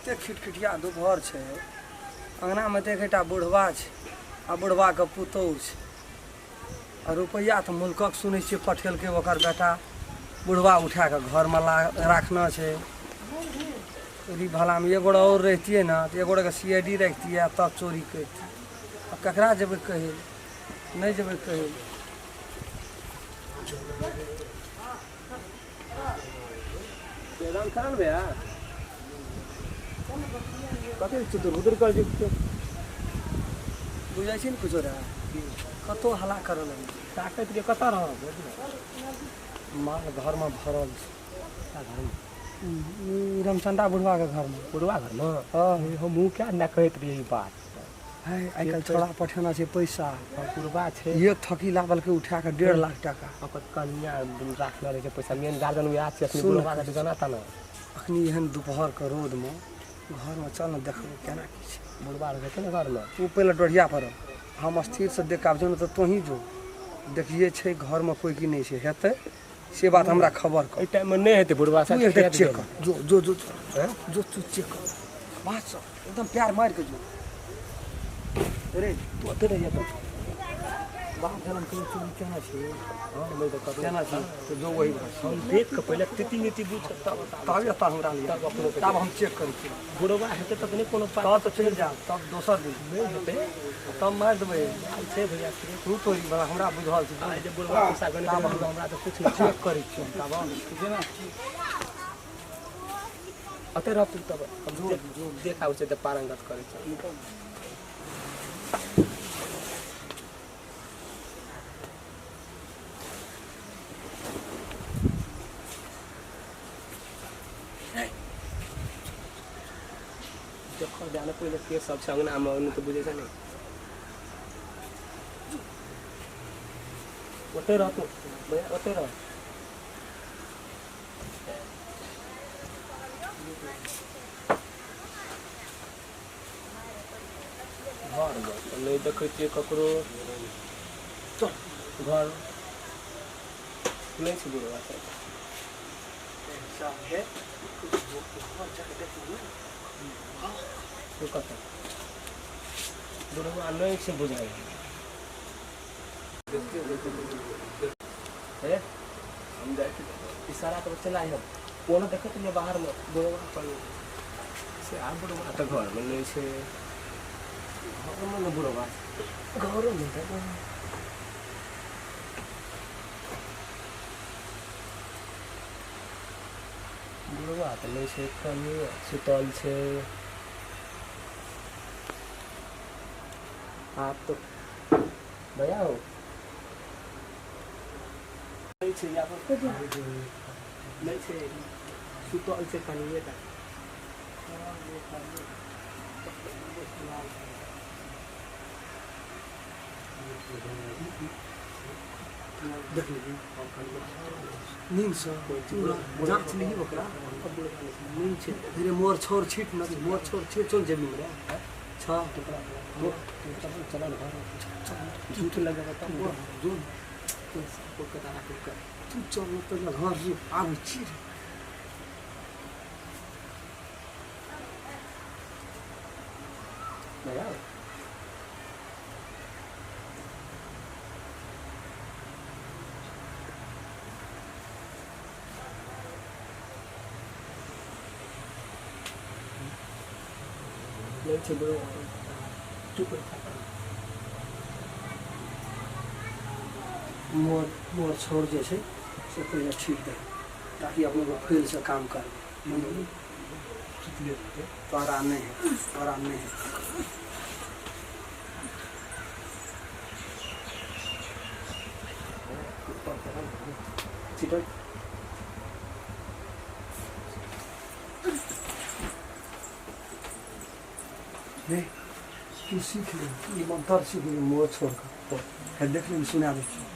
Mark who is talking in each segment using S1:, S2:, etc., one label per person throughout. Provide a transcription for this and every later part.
S1: एते खिटखिटिया दुपहर छै, अङ्गनामे तऽ एकटा बुढ़बा छै आ बुढ़बाके पुतोहु छै आ रुपैआ तऽ मुल्कक सुनै छियै पठेलकै ओकर बेटा बुढ़बा उठा कऽ घरमे ला राखने छै। यदि भलामे एक गोड़ा आओर रहितियै ने तऽ एक गोड़ाके सी I D राखितियै आ तब चोरी करितियै। आ ककरा जेबै कहै लए? नहि जेबै कहै लए।
S2: बेदाम खा भैया कथी चुतुर बुतुर कर छै।
S1: बुझै छी ने कुछो रे, कतौ हल्ला करऽ लगै छै।
S2: ताकत के कतऽ रहब?
S1: माल घरमे भरल छै।
S2: घरमे?
S1: ई रामचंदा बुढ़वाके घरमे।
S2: बुढ़वा घरमे?
S1: हँ।
S2: हमहूँ क्या ने कहैत रहियै ई बात।
S1: है, आइ काल्हि छोड़ा पठेना छै पैसा।
S2: बुढ़वा छै।
S1: एक थकी लावलके उठा कऽ 1.5 लाख टाका।
S2: ओकर कनिया राखने रहै छै पैसा, मेन गार्जियन वएह छै अखनी।
S1: सुन।
S2: बुढ़वा के जाना ता ना।
S1: अखनी एहन दुपहरके रौदमे घरमे चल ने, देखबै केना की छै।
S2: बुढ़वा रहै छै ने घरमे।
S1: तू पहिले डढ़िया पर रह, हम स्थिरसँ देख कऽ आबै छियौ, नहि तऽ तोहीं जो देखिए छै घरमे कोइ की नहि छै, हेतै से बात हमरा खबर कर।
S2: एहि टाइममे नहि हेतै बुढ़वा।
S1: तू एक चेक कर, जो जो जो जो, तू चेक कर बात सब एकदम प्यार मारि कऽ जो रे।
S2: तू ओतऽ रहिए तऽ।
S1: बाप जनम के चोरी केना छै?
S2: हँ, नहि तऽ कतौ।
S1: केना छै तऽ जो वही बात।
S2: हम देख कऽ पहिले तिति नीति बुझ कऽ तब
S1: तब एतऽ हमरा लिए।
S2: तब अपनो
S1: तब हम चेक करै छी।
S2: बुढ़वा हेतै तब नहि कोनो बात।
S1: तब तऽ चलि जायब, तब दोसर दिन।
S2: नहि हेतै।
S1: तब मारि देबै।
S2: छै भैया।
S1: तू तोरी बला हमरा बुझल छै।
S2: आइ जे बुढ़वा पैसा गणित हमरा तऽ कुछ नहि।
S1: चेक करै छियै हम तब।
S2: अतै रह तू, तब हम देख आबै छै तऽ पारंगत करै छै। देखो जाने पहिले के सब छै अंगनामे, ओन्ने तऽ बुझै छै ने। ओतै रह तू भैया, ओतै रह। घरमे तऽ नहि देखै छियै ककरो। चल, घर नहि छै बुढ़वा सब।
S1: हे, घर जाके देखियै।
S2: तू कतऽ? बुढ़वा नहि छै बुझाइ हे।
S3: हम जाइ छी।
S2: इशारा कर चला आइब। कोनो देखैत रहियै बाहरमे बुढ़वा पर से। आब बुढ़वा तऽ घरमे नहि छै। घरमे ने बुढ़वा घरोमे तऽ बुढ़वा तऽ नहि छै, कनि सुतल छै। आब तऽ भैया हो नहि छै, आब नहि छै, सुतल छै कनिए टा।
S1: देख लीजिए नींदसँ पूरा जाँच लीही ओकरा।
S2: नींद छै।
S1: धीरे मोर छोर छीट न, मोर छोर छीट, चल जेबी में छ।
S2: चल घर, झूठ लगेबा तब।
S1: जो।
S2: कर।
S1: तू चल तऽ घर जो, आबै छी रे।
S2: भैया, नहि छै बुढ़वा, चुप रह।
S1: मोर मोर छोर जे छै से पहिले ठीक दे ताकि अपने को फैलसँ काम करबै।
S2: सुतले रहतै।
S1: तोरा नहि है, तोरा नहि है।
S2: छिटल।
S1: नहीं, तू सीख ले ई मंत्र, सीख ले मोर छोड़ कर। हे, देख ले, सुना दै छी।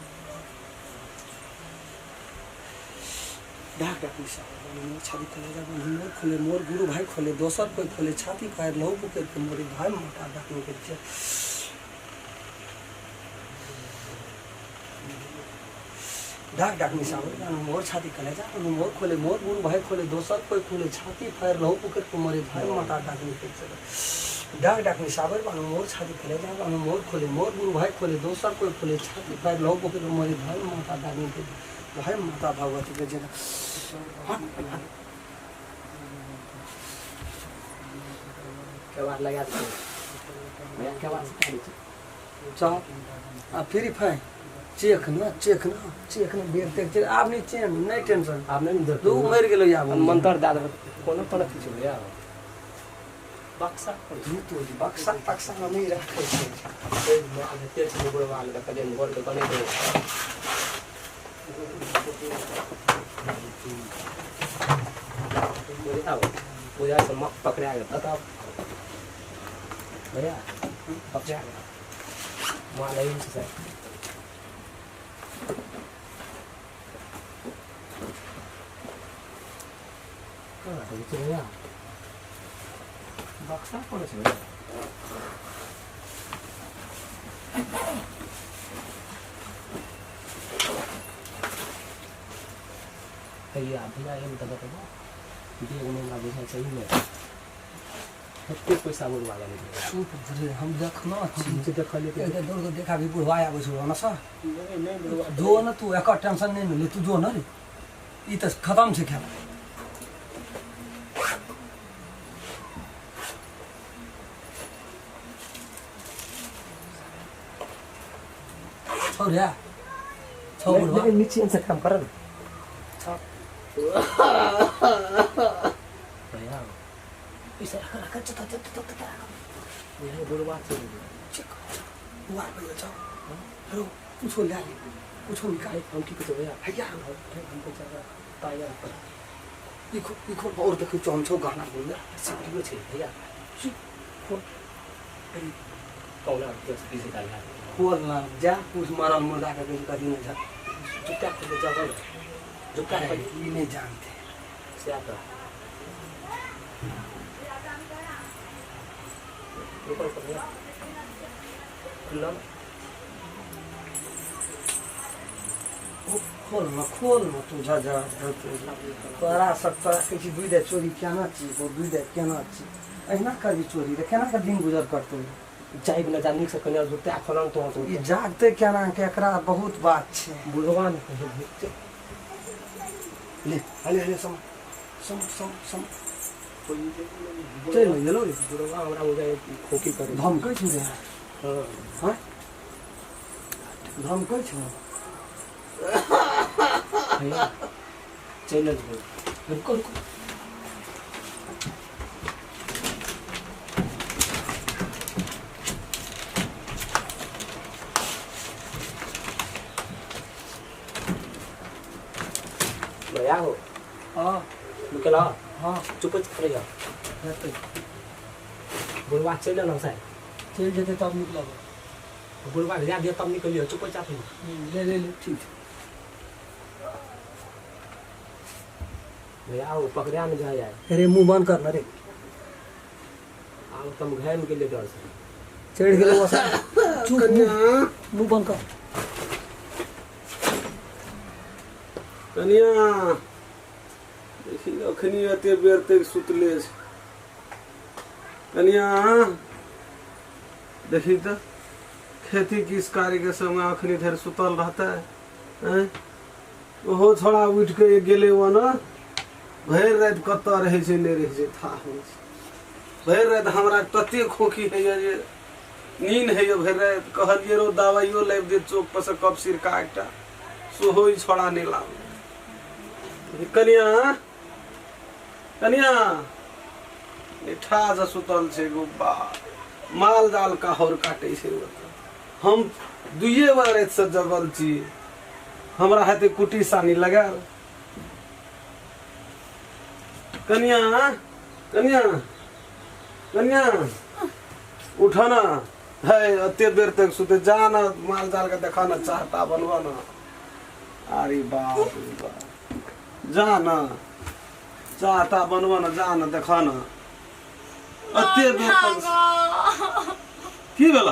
S1: डाक डाक पैसा मोर छाती कलेजा बंधु मोर खोले, मोर गुरु भाई खोले, दोसर कोई खोले, छाती फाड़ लहू पुकर के मोरे भाई मोटा डाक के छै। डाक डाक निशावर बानू मोर छाती कलेजा बानू मोर खोले मोर गुरु भाई खोले दोसर कोई खोले छाती फायर लहू पुकर को मरे भाई माता डाकनी के चले। डाक डाक निशावर बानू मोर छाती कलेजा बानू मोर खोले मोर गुरु भाई खोले दोसर कोई खोले छाती फायर लहू पुकर को मरे भाई माता डाकनी के भाई माता भगवती के जय।
S2: केवाड़ लगा दे भैया, केवाड़ से काटै छै।
S1: चल आ फ्री फायर चेक न चेक न चेक न बेर तेक आब नहीं चेन नहीं टेंशन।
S2: आब नहि ने
S1: दू मरि गेलो आब
S2: मंत्र दए देबै कोनो कोनो चीज भैया। बक्सा पर
S1: दू तो बक्सा तक्सा नहि राखै छै।
S2: माल हेते छै बुढ़वा लग देखलियै घर के बने दे भैया से मक पकड़ा गेल तब भैया पकड़ा गेल माल एहन छै सर। कहाँ रहै छै भैया? बक्सा कोन छै भैया? भैया भैया एहिमे तऽ बतेबो बैग मे हमरा बुझाइ छै एहिमे कतेक पैसा बुढ़वा लेने छै।
S1: चुप रे, हम देखना छी।
S2: हम जे देखलियै
S1: एक दौड़ के देखा भी बुढ़वा आबै छौ न सर।
S2: नहि नहि बुढ़वा
S1: जो न तू एकर टेंशन नहि ने ले, तू जो न रे, ई तऽ खतम छै खेल। छौ रे, छौ बुढ़वा।
S2: नहि नीचे से काम कर न
S1: छौ।
S2: भैया पैसा रख रख चल चल चल चल रख भैया बुढ़वा छै।
S1: चेक बुआ भैया छौ रो कुछो ले ले, कुछो निकाल।
S2: हम की कहै भैया?
S1: भैया
S2: हम पैसा रख ताया रख
S1: ई खोल और देखै छौ हम छौ गहना बोल
S2: सिकरियो छै भैया। खोल कौना 10 20 हजार
S1: खोल ना जा कुछ मरल मुर्दा के कहीं कभी नहीं जा।
S2: जुत्ता खोल जगह जुत्ता खोल
S1: ई नहीं जानते
S2: से आता रुको रुको भैया खुला
S1: खोल ना खोल ना तू जा जा तोरा सब तोरा कहै छी दुइ दे चोरी केना छी दुइ दे केना छी अहिना करबी चोरी रे केना के दिन गुजर करतौ?
S2: जाइब न जा नीक से कनिया जुत्ता खोलन तो तो
S1: ई जागते केना के एकरा बहुत बात छै।
S2: बुढ़वा ने कहै
S1: ले हले हले सम सम सम सम चलि ने गेलौ रे।
S2: बुढ़वा हमरा बुझाइ खोकी करै
S1: धमकै छौ रे?
S2: हँ
S1: हँ धमकै छौ
S2: भैया चलि जेबै। रुको रुको भैया हो
S1: हँ
S2: निकल
S1: हँ
S2: चुप रहिया।
S1: हेतै
S2: बुढ़वा चलि एलहुँ साहब।
S1: चलि जेतै तब निकलब।
S2: बुढ़वा के जा दिअ तब निकलियौ चुपचाप
S1: ले ले ले ठीक छै।
S2: भैया हो पकड़ा नहि जाय यार।
S1: अरे मुँह बंद कर न रे।
S2: आब तऽ हम घामि गेलियै डर से।
S1: चढ़ि गेलै ओसा। चुप मुँह बंद कर।
S3: कनिया देखी अखनी एते बेर तक सुतले छै। कनिया देखी तऽ खेती किस कार्य के समय अखनी धरि सुतल रहता है। ओहो छोड़ा उठि के गेलै ओना भरि राति कतऽ रहै छै नहि रहै छै थाह होइ छै। भरि राति हमरा तते खोखी होइए जे नींद होइए भरि राति। कहलियै रौ दवाइयो लाबि दे चौक पर से कफ सिरका एकटा सेहो ई छोड़ा नहि लाबे। कनिया कनिया निठा से सुतल छै गुब्बा माल जाल काहौर काटै छै ओतऽ। हम दुइये बार राति से जगल छी, हमरा हेतै कुटी सानी लगायल। कनिया कनिया कनिया उठ न है एते बेर तक सुते जा न माल जाल के देखा न चाहता बनबऽ न। अरे बाप रे बाप जा न चाहता बनबऽ न जा न देखा न एते बेर तक की भेल?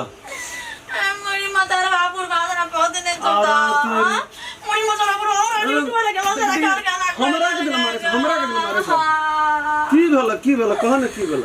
S4: मुड़ी मतार बाबुर बादरा बहुत ने
S3: अरे
S4: चलता
S3: तोरी।
S4: मुड़ी मतार बाबुर और
S3: हमरा के दिल मारे छै, हमरा के दिल मारे छै। की भेल, की भेल, कह ने, की भेल?